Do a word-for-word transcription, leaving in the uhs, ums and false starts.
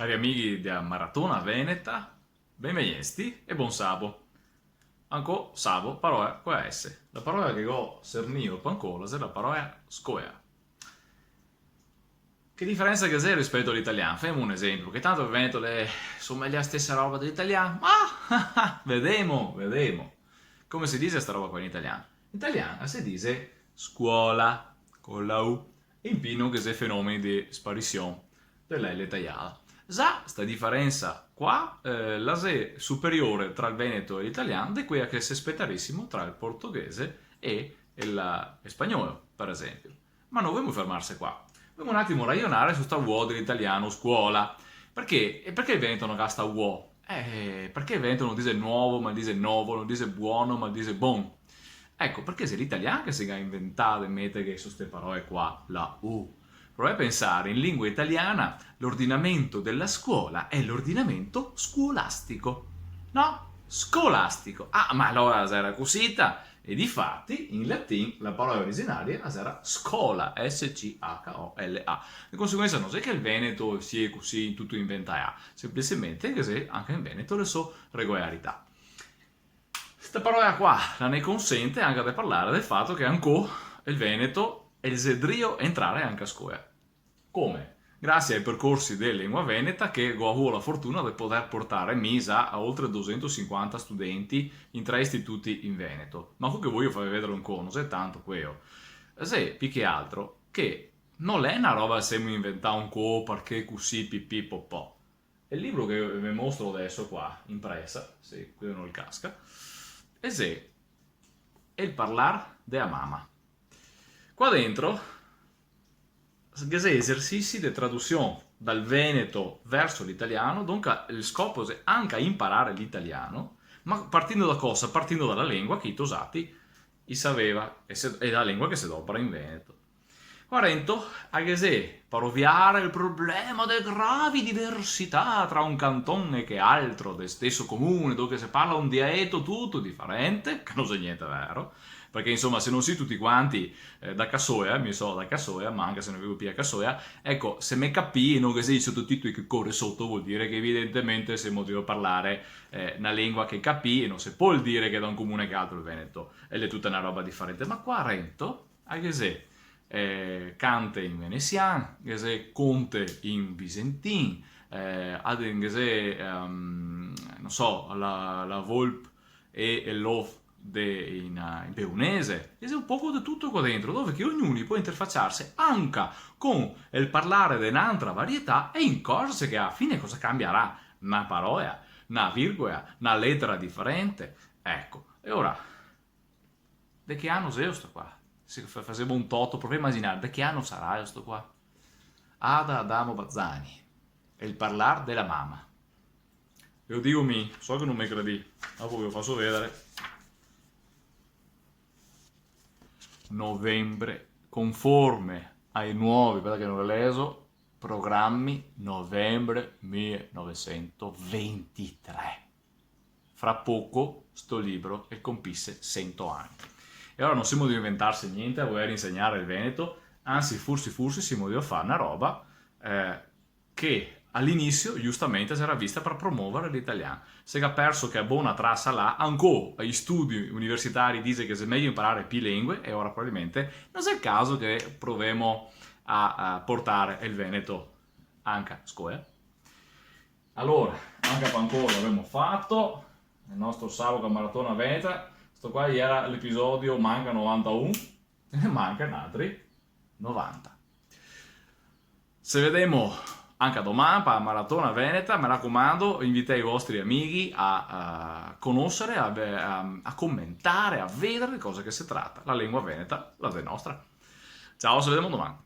Cari amighi dea Maratona Veneta, benvegnesti e bon sabo. Ancò sabo, paroła co ła S. Ła paroła che go sernìo par ancò ła xe ła paroła scoła. Che diferensa che xe rispeto a l'italian? Femo un esenpio, che tanto el veneto el someglia ła stesa roba de l'italian. Ma vedemo, vedemo. Come se dixe sta roba qua in italian? In italian se dixe scuola, co ła U. E in pì no ghe xe fenomeni de sparision de ła L tajada. Za sta diferensa qua, eh, ła xe superiore tra el veneto e l'italian de queła che se spetarisimo tra el portoghese e el, el spagnolo, par esenpio. Ma no voemo fermarse qua. Voemo un atimo rajonare su sta uo de l'italian, scuola. Parché? E parché el veneto no ga sta uo? Eh, parché el veneto no dixe nuovo, ma el dixe novo, no dixe buono, ma el dixe bon. Eco, parché xe l'italian che se ga inventà de meterghe su ste parołe qua ła U. Provè a pensare, in lingua italiana l'ordinamento della scuola è l'ordinamento scolastico. No? Scolastico. Ah, ma ałora ła xera cusita. E difati, in latin, ła paroła originaria ła xera scola, S C H O L A. De conseguensa, no xe che el veneto el sia cusì tuto inventà, senplicemente che ghe xe anca in veneto łe so regolarità. Sta paroła qua ła ne consente anca de parlare del fato che ancò el veneto el xe drio entrare anca a scoła. Come? Grasie ai percorsi de łengua veneta che go avuo ła fortuna de poder portare mi za a oltre dosentosinquanta studenti in tre istituti in Veneto. Ma queło che vojo farve vedare ancò, no xe tanto queło. Xe pì che altro che no l'è na roba che semo inventà ancò parché cusì pipì popò. El libro che ve mostro deso qua, in presa, se queło no el casca, el xe El parlar de ła mama. Qua dentro ghe xe esercisi de tradusion dal veneto verso l'italian, donca el scopo xe anca inparare l'italian, ma partindo da cosa? Partindo da ła łengua che i tosati i saveva e se, e ła łengua che se dopara in Veneto. Qua rento, a ghe xe, par oviare el problema de gravi diversità tra un canton e che altro de steso comune, dove se parla un diaeto tuto difarente, che no xe gnente vero, parché, insoma, se no si tuti quanti, eh, da Casoea, mi so da Casoea, ma anca se no vivo pì a Casoea, eco, se me capì e no ghe xe i sototitoli che core soto, vol dire che evidentemente semo drio parlare, eh, na łengua che capì e no se pol dire che da un comune che altro el veneto el xe tuta na roba difarente. Ma qua rento, a ghe xe, eh, cante in venesian, ghe xe conte in visentin, eh, a ghe xe, ehm, no so, ła, ła volp e, e l'ov de, in, in peunese, ghe xe un poco de tuto qua dentro, dove che ognuni pol interfacciarse anca con el parlare de n'antra varietà e incorzerse che a ła fine cosa cambiarà? Na paroła, na virgoła, na letera difarente. Eco, e ora, de che ano xeło sto qua? Se fa-, fasemo un toto, provè a imaginare, de che ano sarà sto qua? Ada Adamo Bazzani, El parlar de ła mama. Ve ło digo mi, so che no me credì, dopo ve ło faso vedare. Novembre, conforme ai nuovi, varda che no le lezo, programmi, novembre millenovecentoventitré. Fra poco sto libro el compise sento ani. E ora no semo drio inventarse gnente a voler insegnare el veneto, ansi, forsi, forsi semo drio fare na roba, eh, che a l'inisio, giustamente, xera vista par promovare l'italian. Se ga perso che a bona trasa là, ancò i studi universitari dixe che xe mejo inparare pì lengue, e ora probabilmente no xe el caso che provemo a, a portare el veneto anca a scoła. Alora, anca par ancora gavemo fato el nostro Sabo co ła Maratona Veneta. Sto qua gera l'episodio manca novantaun, e ne manca n'altri novanta. Se vedemo anca doman pa ła Maratona Veneta, me racomando, invitè i vostri amighi a, a conosare, a ve-, a, a comentare, a vedare de cosa che se trata. Ła łengua veneta, ła xe nostra. Ciao, se vedemo doman.